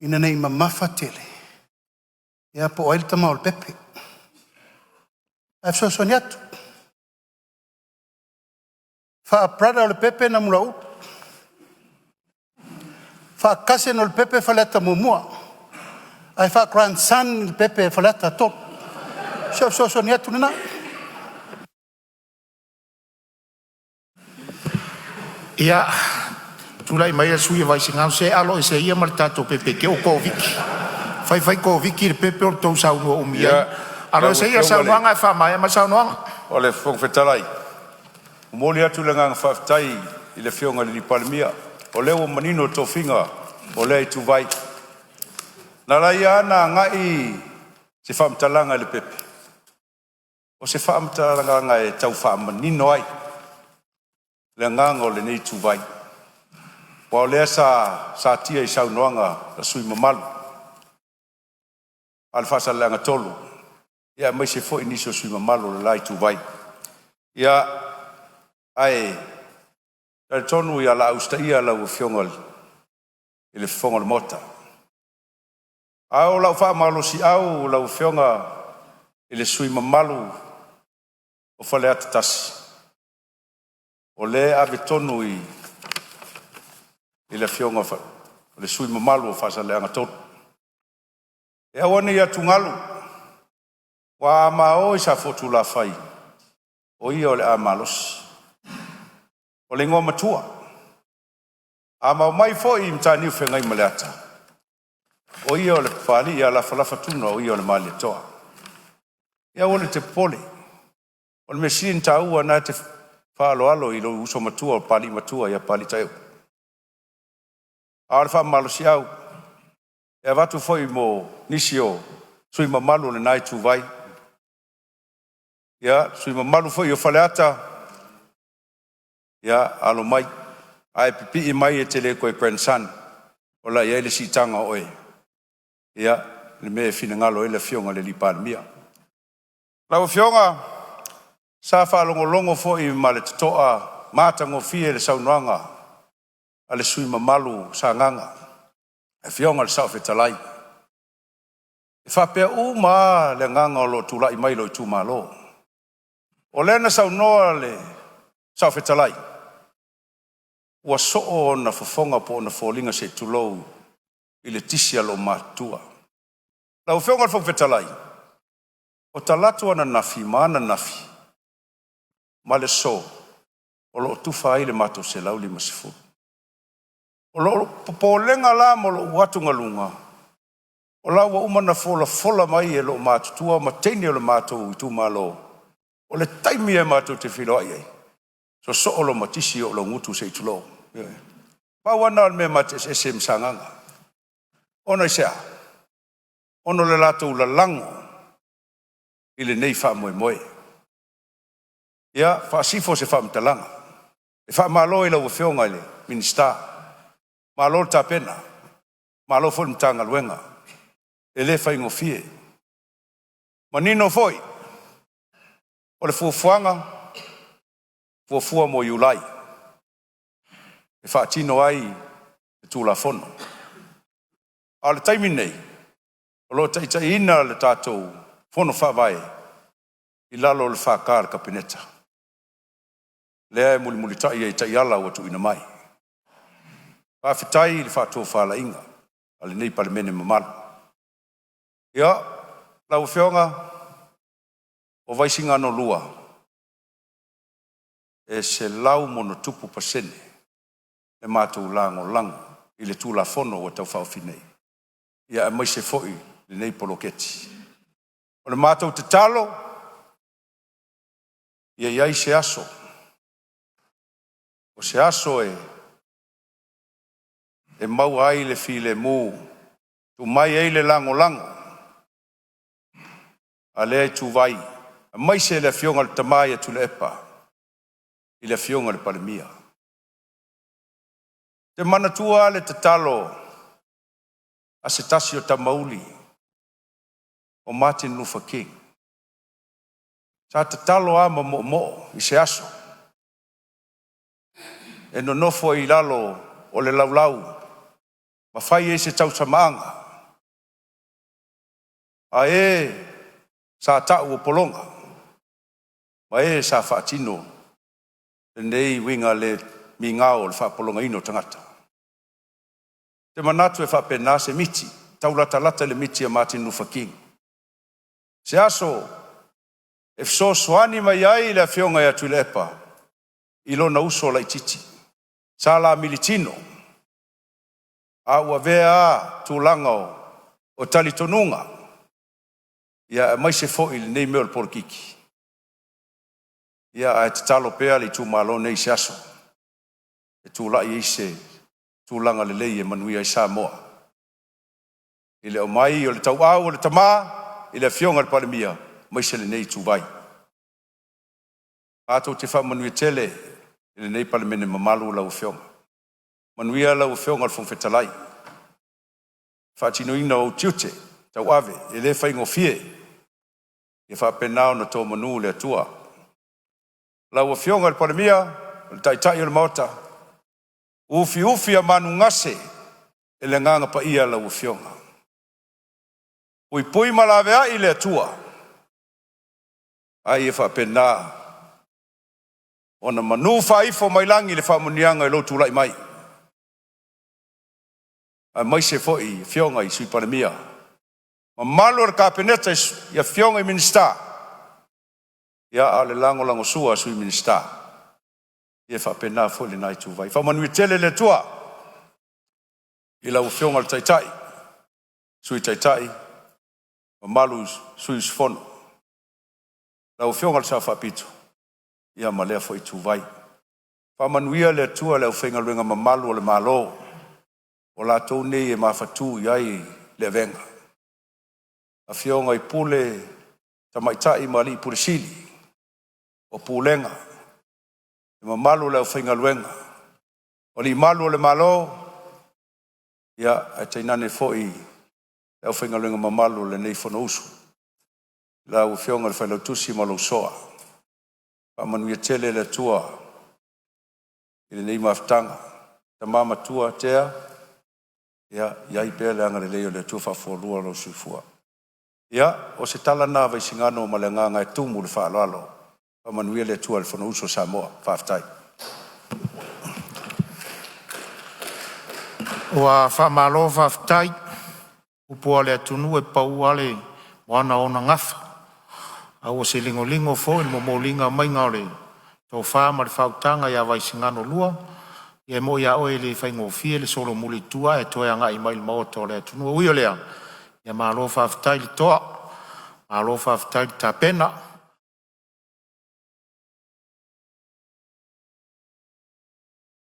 Ina nei mamafa tele, ia po o ai le tama o le pepe. Ae fesoasoani atu, faa-brother o Lepepe na Mulaulu, faa-cousin o Lepepe Faleata 1, ae faa-grandson Lepepe Faleata 3. Si au fesoasoani atu lena. Ia tulai maia le sui usufono mo Vaisigano, se aloese ia ma le tatou pepe i te i ua Koviti. Fai fai Koviti le pepe o le tou saunoa umi ai. Aloese ia le saunoaga ae faamaea mai le saunoaga. O le Fofoga Fetalai, e momoli atu le agaga faafetai i le Afioga i le Palemia, o lea ua manino tofiga o lea ituvai. Na ala ai ona agai se faamatalaga i le pepe, o se faamatalaga e tau faamanino ai le agaga o lenei ituvai, aua o lea sa satia i saunoaga a sui usufono mamalu a le Faasaleleaga 3, aemaise foi nisi o sui usufono mamalu o le la ituvai. Ia, ae talitonu o le a usitaia lau Afioga i le Fofoga o le Maota. A o lau faamalosiau lau Afioga i le sui usufono mamalu o Faleata 1, o lea e ave tonu i le Afioga i le sui usufono mamalu o Faasaleleaga 3. E aua ne i atugalu, aua a ma o i Safotulafai, o ia o le a malosi. O le igoa matua. A ma omai foi i Mataniu Feagaimaleata, o ia o le Papalii ia Lafalafa Tuna o ia o le Malietoa. Ia aua e te popole, o le mea sili ona taua o lena e te faaaloalo i lou uso matua le Papalii Matua ia Papalii Taeuu. A o le faamalosiau e avatu foi mo nisi o sui usufono mamalu o lena ituvai, ia, le sui usufono mamalu foi o Faleata, ia alo mai, a e pipii mai e te le toe grandson, o le a i ai le siitaga o oe i le mea e finagalo ai le Afioga i le Palemia. Lau Afioga, sa faalogologo foi ma le totoa i le matagofie i le saunoaga a le sui usufono mamalu o Sagaga, le Afioga i le Saofetalai. E faapea uma lava le agaga o lo o tulai mai i lou itumalo. O lea na saunoa le Saofetalai, ua soo ona fofoga po o ona foliga se i tulou i le tisi a loomatutua. Lau Afioga i le Fofoga Fetalai, o talaatu ananafi ma ananafi ma le aso, o lo o tufa ai le matou 150. O lou popolega la ma lou atugaluga, o la ua uma ona folafola mai e loomatutua ma teine o le matou itumalo, o le taimi lava matou te feiloai ai, sosoo loma tisi oo i lou gutu se i tulou. Ioe. Pau lava lena o le mea ma te eseese ai ma Sagaga. Ona aisea? Ona o le latou lalago i lenei faamoemoe. Ia, faasifo se faamatalaga, e faamalo i lau Afioga i le Minisita, malo le tapena, malo foi i le Matagaluega, e le faigofie. Manino foi o le fuafuaga, fuafua mo Iulai e faatino ai le Tulafono. A o le taimi lenei, o lo o taitaiina le tatou Fono Faavae i lalo o le FK a le Kapeneta, lea e mulimulitai ai i taiala ua tuuina mai. Faafetai i le faatofalaiga a lenei Palemene mamalu. Ia, lau Afioga, o Vaisigano 2, e 100+% le matou lagolago i le Tulafono ua Tau Faaofi nei, aemaise foi lenei poloketi. O le matou tatalo, ia i ai se aso, o se aso e maua ai le filemu, tuu mai ai le lagolago a lea ituvai aemaise le Afioga i le Tama ia Tuilaepa i le Afioga i le Palemia. Ou te manatua lava le tatalo a se tasi o tamauli o Martin Luthfer King, sa tatalo lava ma moomoo i se aso e nonofo ai i lalo o le laulau Ma fai ai se tausamaaga a e sa tau ua pologa ma e sa faatino lenei uiga le migao o le faapologaina o tagata. Ou te manatu e faapena se miti, taulatalata i le miti a Martin Lufa King, se aso e fesoasoani mai ai le Afioga ia Tuilaepa i lona uso laitiiti sa la militino, a ua avea lava tulaga o talitonuga aemaise foi lenei mea o le polokiki. Ia ae tatalo pea le itumalo lenei i se aso e tulai ai se tulaga lelei e manuia ai Samoa i le aumai o le tauau o le tama i le Afioga i le Palemia aemaise lenei ituvai. Matou te faamanuia tele i lenei Palemene mamalu lau Afioga. Manuia lau Afioga i le Fofoga Fetalai i le faatinoina o ou tiute tauave e le faigofie. Ia faapena ona to manu le Atua. Lau Afioga i le Palemia o le Taitai o le Maota, ufiufi manugase e le Agaga Paia lau Afioga, puipui ma laveai le Atua a ia faapena ona manu faaifo mai lagi le faamanuiaga i lou tulai mai, aemaise foi afioga i Sui Palemia, mamalu o le Kapeneta i afioga i Minisita, a o le lagolagosua a Sui Minisita. Ia faapena foi lena ituvai. Faamanuia tele le Atua i lau Afioga i le Taitai, Sui Taitai, mamalu i sui usufono. Lau Afioga i le Sao Faapito, ia ma lea foi ituvai. Faamanuia le Atua i le aufaigaluega mamalu a le Malo o latou nei e mafatu i ai le avega, afioga i Pule Tamaitai ma Alii Pule Sili o Pulega, le mamalu o le aufaigaluega, o alii malu o le Malo, ae tainane foi le aufaigaluega mamalu a lenei Fonousu. Lau Afioga i le Failautusi ma lou Soa, faamanuia tele le Atua i lenei mafutaga. Tama matua Tea, ia i ai pea le agalelei o le Atua faafualua lou soifua. Ia, o se tala lena a Vaisigano ma le agaga e tumu i le faaaloalo. Faamanuia le Atua i le Fonousu a Samoa. Faafetai. Ua faamalo faafetai. Upu a le atunuu e pau lava le moana o ona gafa, a ua se ligoligo foi le momoliga mai o le tofa ma le faautaga ia Vaisigano 2. Ia e moni a oe e le faigofie le solomuli i tua ae toe agai mai i le maota o le atunuu. Ui o lea, ia malo faafetai le toa, malo faafetai le tapena.